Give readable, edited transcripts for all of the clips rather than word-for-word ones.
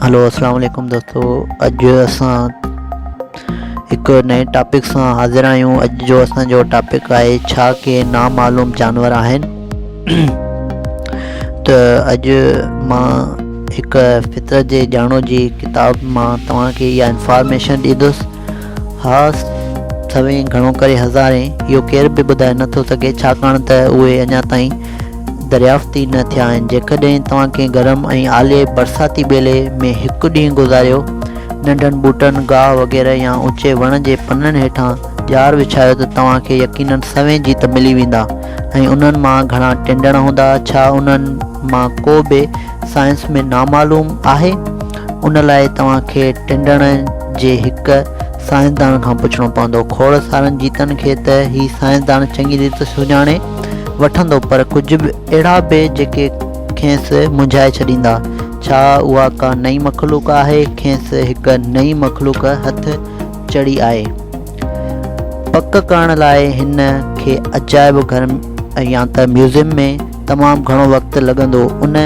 هلو اسلام عليڪم دوستو اڄ اسان هڪ نئين ٽاپڪ سان حاضر آهيون اڄ جو اسان جو ٽاپڪ آهي ڇا ڪي نامعلوم جانور آهن ته اڄ مان هڪ فطرت جي ڄاڻو جي ڪتاب مان توهان کي اها انفارميشن ڏيندس ها سوين گهڻو ڪري هزارين اهو ڪير به ٻڌائي نٿو سگهي ڇاڪاڻ ته اهي اڃا تائين دريافت ئي نه ٿيا آهن. جيڪڏهن توهان ڪنهن گرم ۽ آلي برساتي ٻيلي ۾ هڪ ڏينهن گذاريو، ننڍن ٻوٽن، گاهه وغيره يا اوچي وڻ جي پنن هيٺان ڄار وڇايو ته توهان کي يقينن سوين جيت ملي ويندا ۽ انهن مان گهڻا ٽنڊڻ هوندا. ڇا انهن مان ڪو به سائنس ۾ نامعلوم آهي؟ ان لاء توهان کي ٽنڊڻ جي هڪ سائنسدان کان پڇڻو پوندو. کوڙ سارن جيتن کي ته هي سائنسدان چڱي ريت سڃاڻي وٺندو پر ڪجهه به اهڙا به جيڪي کيس منجهائي ڇڏيندا. ڇا اها ڪا نئين مخلوق آهي؟ کيس هڪ نئين مخلوق هٿ چڙهي آهي. پڪ ڪرڻ لاء هن کي عجائب گهر يا ته ميوزيم ۾ تمام گهڻو وقت لڳندو. ان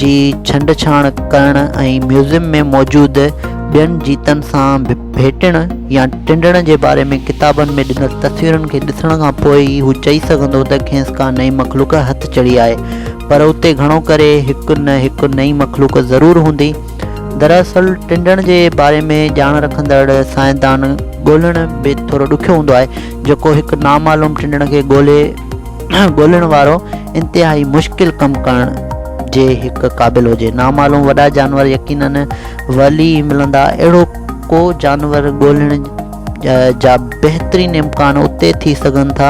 جي ڇنڊڇاڻ ڪرڻ ۽ ميوزيم ۾ موجود ٻين جيتن سان ڀيٽڻ يا ٽنڊڻ جي باري ۾ ڪتابن ۾ ڏنل تصويرن کي ڏسڻ کان پوء ئي هو چئي سگهندو ته کيس ڪا نئين مخلوق هٿ چڙهي آهي. پر اتي گهڻو ڪري هڪ نه هڪ نئين مخلوق ضرور هوندي. دراصل ٽنڊڻ جي باري ۾ ڄاڻ رکندڙ سائنسدان ڳولڻ به ٿورو ڏکيو هوندو آهي، جيڪو هڪ نامعلوم ٽنڊڻ کي ڳولي ڳولڻ وارو انتهائي مشڪل ڪم ڪرڻ جي هڪ قابل هجي. نامعلوم وڏا جانور يقينن ورلي ئي ملندا. اهڙو ڪو جانور ڳولڻ جا بهترين امڪان اتي ٿي سگهن ٿا،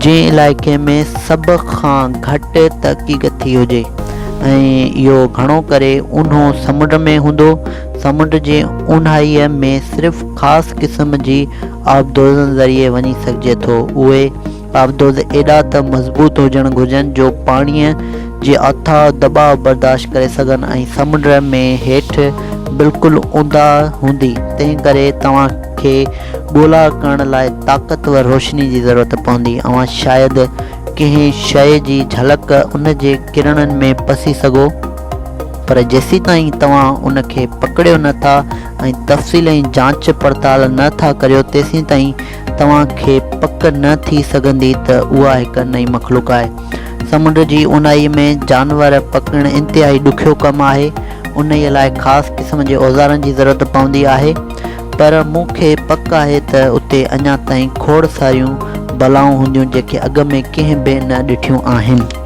جنهن علائقي ۾ سڀ کان گهٽ تحقيق ٿي هجي ۽ اهو گهڻو ڪري اونهو سمنڊ ۾ هوندو. سمنڊ جي اونهائيء ۾ صرف خاص قسم جي آبدوزن ذريعي وڃي سگهجي ٿو. اهي آبدوز ايڏا ته مضبوط هجڻ گهرجن جو پاڻيء جي اٿاهه دٻاء برداشت ڪري سگهن ۽ سمنڊ ۾ هيٺ بلڪل اونداهه هوندي، تنهنڪري توهان کي ڳولا ڪرڻ لاء طاقتور روشني جي ضرورت پوندي. اوهان شايد ڪنهن شيء جي جهلڪ ان جي ڪرڻن ۾ پسي سگهو، پر جيسيتائين توهان ان کي پڪڙيو نه ٿا ۽ تفصيل ۽ جاچ پڙتال نه ٿا ڪريو، تيسيتائين توهان کي پڪ نه ٿي سگهندي ته اها هڪ نئين مخلوق آهي. سمنڊ جي اونهائي ۾ جانور پڪڙڻ انتهائي ڏکيو ڪم آهي. انهيء لاء خاص قسم جي اوزارن جي ضرورت پوندي آهي. پر مون کي پڪ آهي ته اتي اڃا تائين کوڙ ساريون بلائون هونديون جيڪي اڳ ۾ ڪنهن به نه ڏٺيون آهن.